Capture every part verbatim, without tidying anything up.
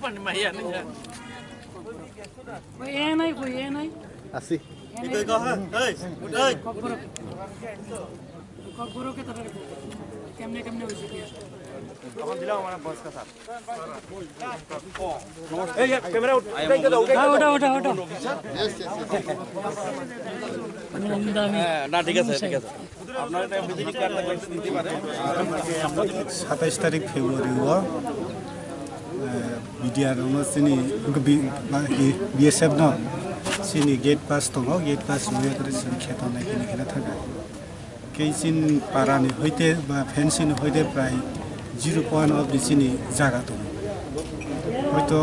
Ani maya ni ya. Koi enai, koi enai. Asi. Enai. Koi kaha? Hey, hey. Kokborok. Kokborok ke tarare. Kemne, kemne hoise ki? Tokon dilam amar boss ka sir. Hey, yeah, camera out. Uthai ke dao, uthai ke dao. Uthao, uthao, uthao, uthao. না, ঠিক আছে, ঠিক আছে। সাতাইশ তারিখ ফেব্রুয়ারি ও BDR no চিনি BSF no চিনি gate pass দো, গেট পাস হয়ে করে চিনি খেতে অনেক এখানে থাকে। Keisin parani hoite ba fencing hoite prai zero point of di chini jaga tongo. Hoito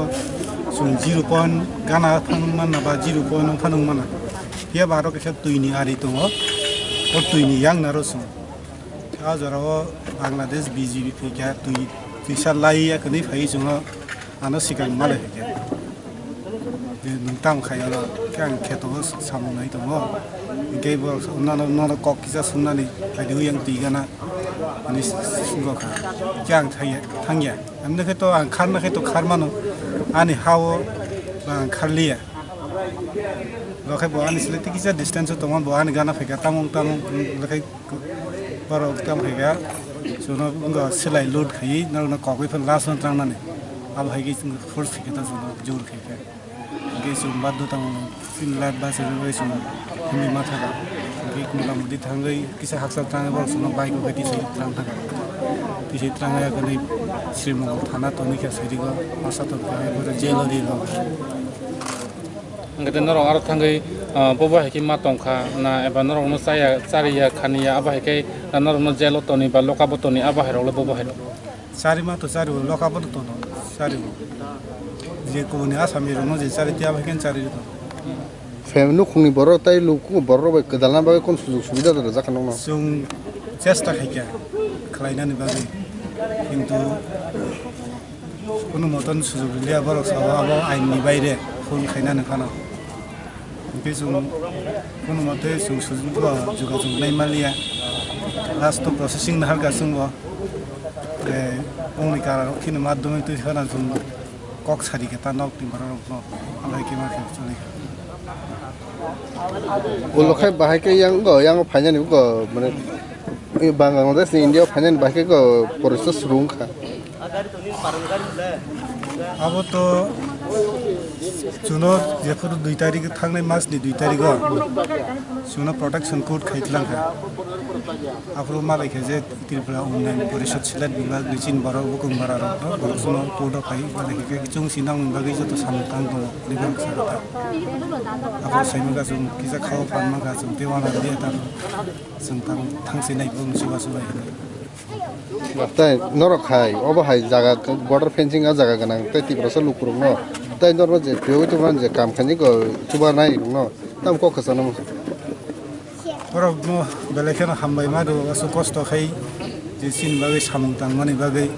chwng zero point gana phang manna ba zero point phang manna. Phiya ba aro kaisa twini ari tongo. O twini yang naro chwng. A jora o Bangladesh B G B phaikha twi twisa lai ya kwnwi phai chwng o. Ano sikang malai hwnkhe. Nwng tamo khai oro khe ang kheto o samung nai tongo. Hwnkhe bo nono nono kok kisa sumnani phaidi yang twi gana. Ani sungkha khe ang thangya. Ani khe to ang kharna khe to kharmano. Ani hao ba ang kharliya. Bo khe bo ani sile kisa distance o tongo, bo ani gana phaikha tamung tamung, bo khe Borok tamo hai khe, chwngno wngkha selai load khaiwi, norokno kokwi phano last no trangnani. Abo hai khe chwng force khai khe ta chwngno jor khai khe. Hwnkhe chwng baddo tamo chini life bachai rwgwi chwng himwi ma thangkha. Hwnkhe mota moti thangwi kisa hakchal thangwi borok chwngno bike o khe tisai thrang thangkha. Tisai thrang ya khe nai Sri Mongol thana tongwi khe saidigo masa tongkha, abo jail o ri rwkha. Hwnkhe norok aro thangwi, ah, bobo hai khe ma tongkha na eba norokno chaya, chariya, khaniya, abo hai khe norokno jail o toni ba lock up o toni, abo hai rok le bobo hai rok? Chari ma to chari o, lock up o to tono, chari o. Je kubuni Asami rokno je chari tiya abo hai khe chari o. Phem nukhungni borok tai luku borok rok bai kwdalna bagwi kon sujug subida da rwjak kha nokno? Chwng chesta khai kha khlainani bagwi, kintu Kunu moton sujug rwliya borok sao abo ain ni baire phone khainani phano. Hwnkhe chwng kunu mote chwng sujug bo jogajog nai manliya. Last o processing naharkha chwngbo. Eh, bongni kara rok kheno madhyome twi phano chwng kok sari khe ta nok ni borok rok no. Amai khe ma khe choli kha. Ulo khai bahai khe yang go, yang phainani go, mane, Bangladesh ni India phainani bahai khe go, process rung kha. Abo to chuno jephuru dui tarik, thangnai mas ni dui tarik o chuno protection court khai tlang kha. Aphuru ma bai khe je Tripura Unnayan Porishad Silat Bibhag ni chini borok bukung bara rok no borok sono court o phai, bade khe chwng sinang bagwi joto samung tang tongo, legal khe ta. Abo saimung kha chwng kisa khao phan ma kha chwng tei wana dia ta chwng tang thang sinai bo chuba chuba hinwi. Tai norok hai obo hai jaga border fencing a jaga gwnang tei Tiprasa lukurok no tai norok je phiyogwi tongmani je kam khainai go chuba nai rok no tam kok kwchangno. Borok no belai kheno hambai ma do, aswk kosto khai je chini bagwi samung tangmani bagwi.